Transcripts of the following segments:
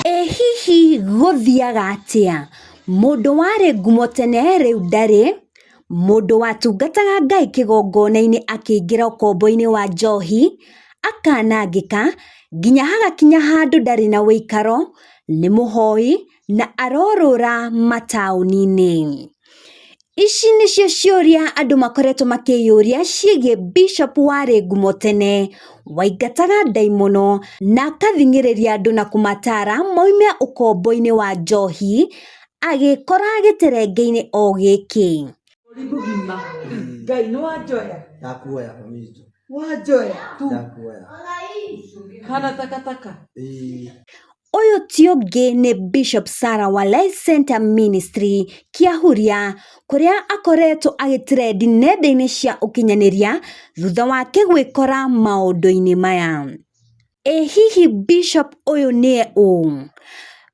Ĩ hihi gũthiaga atĩa? Mũndũ warĩ ngumo tene rĩu ndarĩ, mũndũ watungataga Ngai kĩgongona-inĩ akĩingĩra ũkombo-inĩ wa njohi, akanangĩka, nginya hagakinya handũ ndarĩ na ũikaro, nĩ mũhoi na arorũra mataũni-inĩ. Ici nĩcio ciũria andũ makoretwo makĩyũria ciĩgiĩ Bishop warĩ ngumo tene, waingataga ndaimono na akathing'ĩrĩria andũ na kũmataara maume ũkombo-inĩ wa njohi, agĩkora gĩterenge-inĩ o gĩkĩ. Bũrũri mũgima Ngai nĩ wanjoya. Ndakuoya mami witũ. Wanjoya tu. Ndakuoya. Kana takataka. Ĩĩ. Ũyũ ti ũngĩ nĩ Bishop Sarah wa Life Center Ministry Kĩahuria, kũrĩa akoretwo agĩ trend nenda-inĩ cia ũkinyanĩria thutha wake gwĩkora maũndũ-inĩ maya. Ĩ hihi Bishop ũyũ nĩe ũ?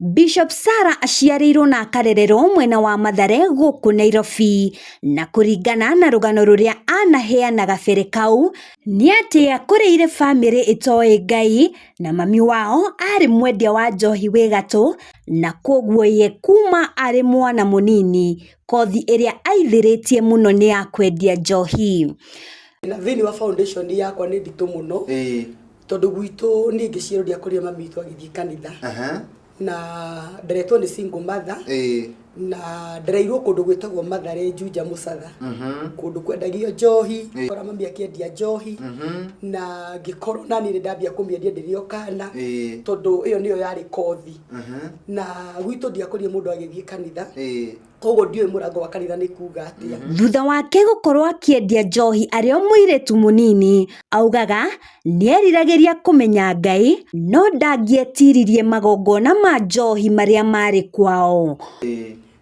Bishop Sarah aciarĩirwo na akarererwo mwena wa Mathare gũkũ Nairobi, na kũringana na rũgano rũrĩa anaheana gabere kau, nĩ atĩ akũrĩire bamĩrĩ ĩtoĩ Ngai na mami wao arĩ mwendia wa njohi wĩ gatũ, na koguo ye kuma arĩ mwana mũnini kothi ĩrĩa aithĩrĩtie mũno nĩ ya kwendia njohi. Na thĩinĩ wa foundation yakwa nĩ nditũ mũno tondũ gwitũ niĩ ngĩciarwo ndiakorire mami witũ agĩthiĩ kanitha. Na nderetwo nĩ single mother. Na ndereirwo kũndũ gwĩtagwo Mathare Juja Mũcatha, kũndũ kwendagio njohi. Kora mami akĩendia njohi na ngĩkorwo nani nĩ ndambia kũmĩendia ndĩrĩ o kana, tondũ ĩyo nĩyo yarĩ kothi. Na gwitũ ndiakorire mũndũ agĩthiĩ kanitha, koguo ndiũĩ mũrango wa kanitha nĩ kuga atĩa. Thutha wake gũkorwo akĩendia njohi arĩ o mũirĩtu mũnini, augaga nĩeriragĩria kũmenya Ngai no ndangĩetiririe magongona ma njohi marĩa marĩ kwao.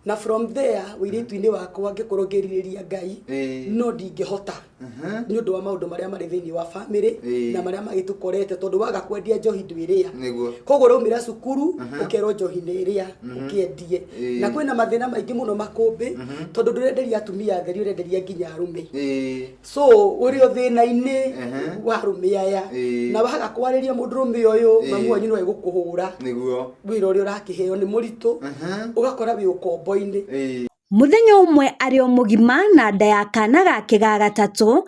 Na from there ũirĩtu-inĩ wakwa ngĩkorwo ngĩrirĩria Ngai, no ndingĩhota nĩ ũndũ wa maũndũ marĩa marĩ thĩinĩ wa family na marĩa magĩtũkorete, tondũ waga kwendia njohi ndwĩrĩa. Koguo ũraumĩra cukuru ũkerwo njohi nĩ ĩrĩa ũkĩendie. Na kwĩna mathĩna maingĩ mũno makũmbĩ, tondũ ndũrenderia atumia atheri, ũrenderia nginya arũme. So ũrĩ o thĩna-inĩ wa arũme aya, na waga kwarĩria mũndũrũme ũyũ, mamu wanyu no egũkũhũra. Wĩra ũrĩa ũrakĩheo nĩ mũritũ, ũgakora wĩ ũkombo-inĩ. Mũthenya ũmwe arĩ o mũgima na nda ya kana gake ga gatatũ,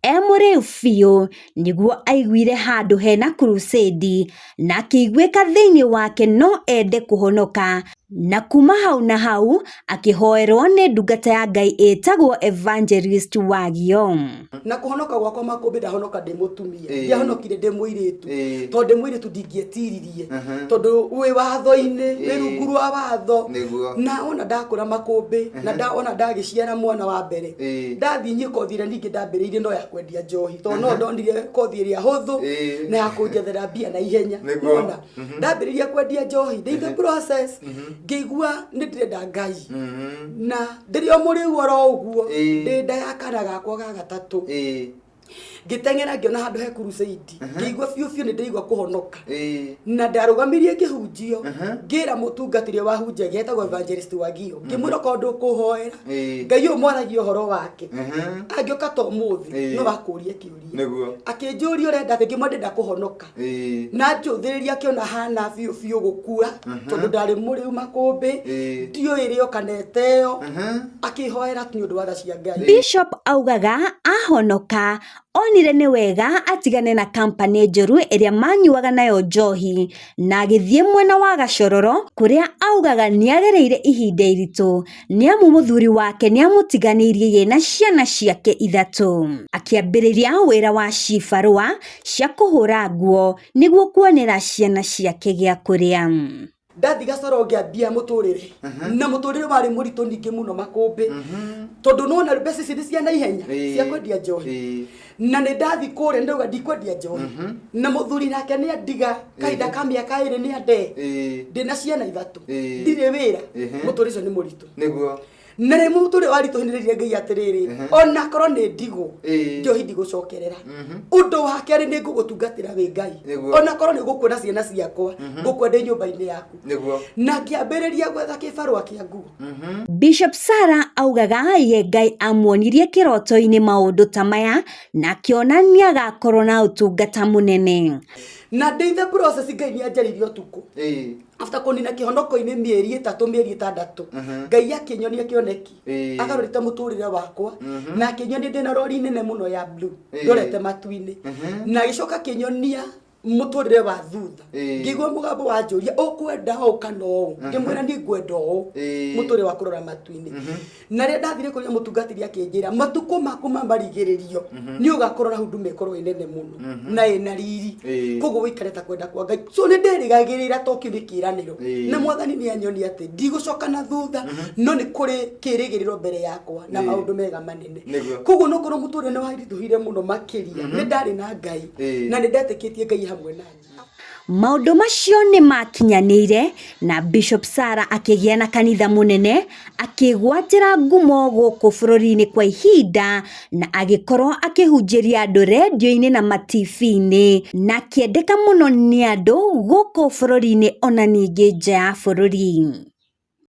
e mũrĩu biũ, nĩguo aiguire handũ hena crusade na akĩiguĩka thĩinĩ wake no ende kũhonoka, na kuma hau na hau akĩhoerwo nĩ ndungata ya Ngai ĩtagwo Evangelist Wagio. Na kũhonoka gwakwa makũmbĩ, ndahonoka ndĩ mũtumia, ndiahonokire ndĩ mũirĩtu, tondũ ndĩ mũirĩtu ndingĩetiririe, tondũ wĩ watho-inĩ, wĩ rungu rwa watho. Na ona ndakũra makũmbĩ na ona ndagĩciara mwana wa mbere, ndathiĩ niĩ kothi ĩrĩa ningĩ ndambĩrĩirie no ya kwendia njohi, tondũ no ndonire kothi ĩrĩa hũthũ na ya kũnjethera mbia na ihenya. Nona ndambĩrĩria kwendia njohi, ndĩ in the process ngĩigua nĩ ndĩrenda Ngai, na ndĩrĩ o mũrĩu oro ũguo, ndĩ nda ya kana gakwa ga gatatũ, ngĩteng'era ngĩona handũ he crusade, ngĩigua biũ biũ nĩ ndĩraigua kũhonoka. Na ndarũgamirie ngĩhunjio, ngĩra mũtungati ũrĩa wahunjagia etagwo Evangelist Wagio, ngĩmwĩra okorwo ndũkũhoera, Ngai ũyũ mwaragia ũhoro wake angĩũka ta ũmũthĩ no akũrie kĩũria. Akĩnjũria ũrenda atĩ, ngĩmwĩra ndĩrenda kũhonoka. Na njũthĩrĩria akĩona hana biũ biũ gũkua, tondũ ndarĩ mũrĩu makũmbĩ, ndiũĩ ĩrĩo kana ĩteo. Akĩhoera nĩ ũndũ wa tha cia Ngai. Bishop augaga ahonoka onire nĩ wega atigane na kampani njũru ĩrĩa manyuaga nayo njohi, na agĩthiĩ mwena wa Gacororo kũrĩa augaga nĩagereire ihinda iritũ nĩamu mũthuri wake nĩamũtiganĩirie ye na ciana ciake ithatũ. Akĩambĩrĩria wĩra wa cibarũa cia kũhũra nguo nĩguo kuonera ciana ciake gĩa kũrĩa. Ndathi Gacoro ngĩambia mũtũrĩre, na mũtũrĩre warĩ mũritũ ningĩ mũno makũmbĩ, tondũ nona mbeca ici nĩ cia naihenya cia kwendia njohi. Na nĩ ndathi kũrĩa ndauga ndikwendia njohi, na mũthuri nake nĩ andiga kahinda ka mĩaka 2, nĩ ande ndĩna ciana ithatũ, ndirĩ wĩra, mũtũrĩre ũcio nĩ mũritũ. Na rĩ mũtũrĩ waritũhĩrĩria Ngai atĩrĩrĩ, ona korwo nĩ ndigũ, njohi ndigũcokerera. Ũndũ wa kerĩ, nĩ ngũgũtungatĩra wĩ Ngai. Ona korwo nĩ ũgũkuona ciana ciakwa, ngũkwenda nyũmba-inĩ yaku. Na ngĩambĩrĩria gwetha kĩbarũa kĩa nguo. Bishop Sarah augaga ye Ngai amuonirie kĩroto-inĩ maũndũ ta maya na akĩona nĩagakorwo na ũtungata mũnene. Na ndĩ the process, Ngai nĩ anjarĩirie ũtukũ. After kũnina kĩhonoko-inĩ mĩeri 3, mĩeri 6, Ngai akĩnyonia kĩoneki. Agarũrĩte mũtũrĩre wakwa, na akĩnyonia ndĩna rori nene mũno ya blue ndorete matu-inĩ, na agĩcoka akĩnyonia mũtũrĩre wa thutha. Ngĩigua mũgambo wa njũria, ũkwenda ũũ kana ũũ? Ngĩmwĩra niĩ ngwenda ũũ, mũtũrĩre wa kũrora matu-inĩ. Na rĩrĩa ndathire kũrĩa mũtungatĩri, akĩnjĩra matukũ maku ma marigĩrĩrio nĩ ũgakorora huduma ĩkorwo ĩ nene mũno na ĩna riri. Koguo wĩikare ta kwenda kwa Ngai. So nĩ nderĩgagĩrĩra to kĩu nĩ kĩĩranĩro. Na Mwathani nĩ anyonia atĩ ndigũcoka na thutha, no nĩ kũrĩ kĩĩrĩgĩrĩro mbere yakwa na maũndũ mega manene. Koguo nokorwo mũtũrĩre nĩ waritũhire mũno makĩria, nĩ ndarĩ na Ngai na nĩ ndetĩkĩtie Ngai hamwe na niĩ. Maũndũ macio nĩ makinyanĩire na Bishop Sarah akĩgĩa na kanitha mũnene, akĩgwatĩra ngumo gũkũ bũrũri-inĩ kwa ihinda na agĩkorwo akĩhunjĩria andũ rendio-inĩ na matibi-inĩ, na akĩendeka mũno nĩ andũ gũkũ bũrũri-inĩ ona ningĩ nja ya bũrũri.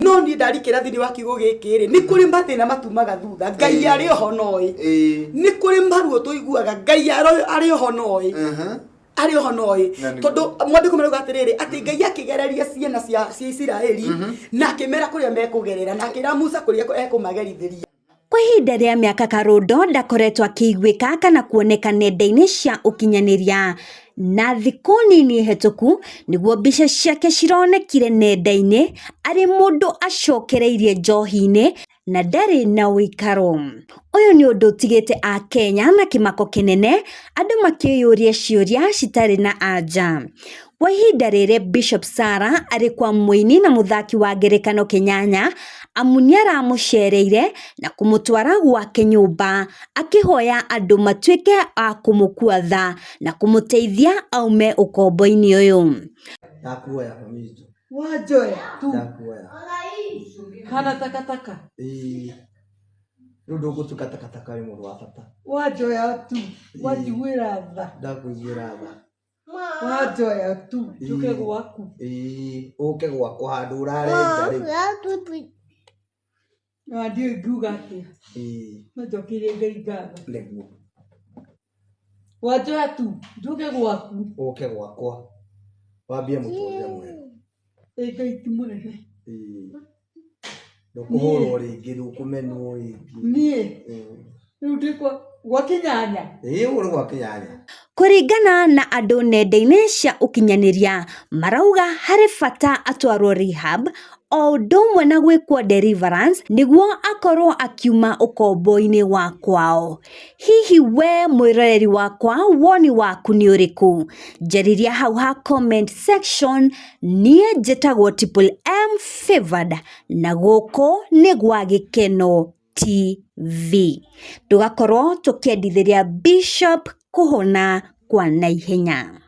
No niĩ ndarikĩra thĩinĩ wa kiugo gĩkĩ rĩ, nĩ kũrĩ mathĩna matumaga thutha, Ngai arĩ oho noĩ. Nĩ kũrĩ maruo tũiguaga, Ngai arĩ oho noĩ. Arĩ oho noĩ. Na nĩguo. Tondũ mwandĩko marauga atĩrĩrĩ, atĩ Ngai akĩgereria ciana cia Isiraeli na akĩmera kũrĩa mekũgerera, na akĩra Musa kũrĩa ekũmagerithĩria. Kwa ihinda rĩa mĩaka Karũndo ndakoretwo akĩiguĩka kana kuoneka nenda-inĩ cia ũkinyanĩria, na thikũ nini hĩtũku nĩguo mbica ciake cironekire nenda-inĩ arĩ mũndũ acokereirie njohi-inĩ na ndarĩ na ũikaro. Ũyũ nĩ ũndũ ũtigĩte Akenya na kĩmako kĩnene, andũ makĩyũria ciũria citarĩ na anja. Kwa ihinda rĩrĩ Bishop Sarah arĩ kwa mũini na mũthaki wa ngerekano Kĩnyanya, amu nĩaramũcereire na kũmũtwara gwake nyũmba akĩhoya andũ matuĩke a kũmũkua tha na kũmũteithia aume ũkombo-inĩ ũyũ. Ndakuoya mami witũ. Wanjoya tu. Ndakuoya. Hana takataka. Ĩĩ. Rĩu ndũgũtuĩka takataka, wĩ mũndũ wa bata. Wanjoya tu. Wanjiguĩra tha. Ndakũiguĩra tha. Wanjoya tu. Njũke gwaku. Ĩĩ, ũke gwakwa handũ ũrarenja rĩu. Na ndiũĩ ngiuga atĩa. Ĩĩ. No njokeirie Ngai ngatho. Nĩguo. Wanjoya tu. Njũke gwaku. Ũke gwakwa. Wambie mũtũrĩre mwerũ. Ĩ Ngai ti mũnene. Ĩĩ. Ndũkũhũrwo rĩngĩ, ndũkũmenwo rĩngĩ. Niĩ. Rĩu ndĩ gwa Kĩnyanya. Ĩĩ, ũguo nĩ gwa Kĩnyanya. Kũringana na andũ nenda-inĩ cia ũkinyanĩria, marauga harĩ bata atwarwo rehab o ũndũ ũmwe na gwĩkwo deliverance nĩguo akorwo akiuma ũkombo-inĩ wa kwao. Hihi we mwĩroreri wakwa, woni waku nĩ ũrĩkũ? Njarĩria hau ha comment section. Niĩ njĩtagwo Triple M Favored na gũkũ nĩ gwa Gĩkeno TV. Tũgakorwo tũkĩendithĩria Bishop kũhona kwa naihenya.